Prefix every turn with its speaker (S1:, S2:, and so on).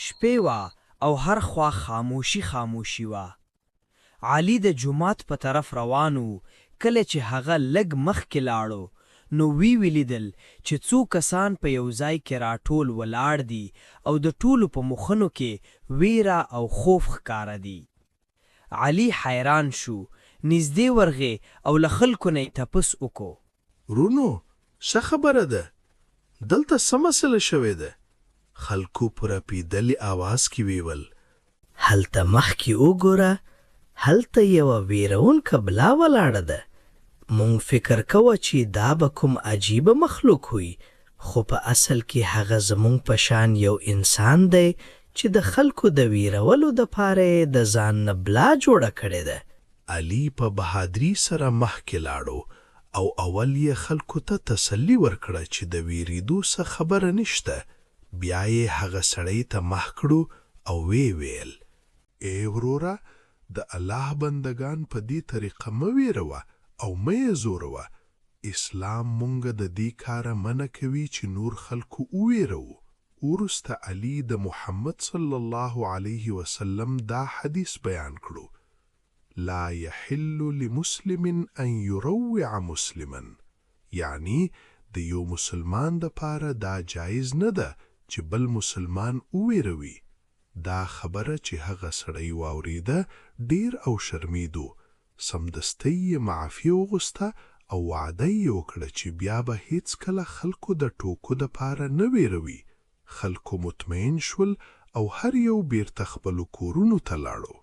S1: شپه وه او هر خوا خاموشي خاموشي وه. علي د جومات په طرف روان و، کله چې هغه لږ مخکې لاړو نو وی ولیدل چې څو کسان په یو ځای کې راټول ولاړ دي او د ټولو په مخونو کې ویره او خوف ښکاره دي. علي حیران شو، نږدې ورغې او له خلکو نه یې تپوس اوکو.
S2: ورونو! څه خبره ده؟ دلته څه مسله شوې ده؟ خلکو په رپیدلي اواز کې ویول.
S1: هلته مخکې اوګوره، هلته یوه ویرونکه بلا ولاړه ده. مونږ فکر کوه چې دا به کوم عجیبه مخلوق وي، خو په اصل کې هغه زمونږ په شان یو انسان دی چې د خلکو د ویرولو د پاره یې د ځان نه بلا جوړه کړې ده.
S2: علي په بهادری سره مخکې لاړو او اول یې خلکو ته تسلي ورکړه چې د ویریدو څه خبره نشته، بیا یې هغه سړی ته مخ کړو او ویې ویل. اې وروره! د الله بندګان په دې طریقه مه ویروه او مه یې زوروه، اسلام مونږ د دې کاره منع کوي چې نور خلکو اوویروو. وروسته علي د محمد صلی الله علیه وسلم دا حدیث بیان کړو، لا یحل لمسلم ان یروع مسلما یعنی د یو مسلمان د پاره دا جایز نه ده چې بل مسلمان اوویروي. دا خبره چې هغه سړی واوریده ډیر او شرمیدو، سمدستۍ یې معافي اوغوسته او وعده یې اوکړه چې بیا به هیڅکله خلکو د ټوکو د پاره نه ویروي. خلکو مطمئن شول او هر یو بیرته خپلو کورونو ته لاړو.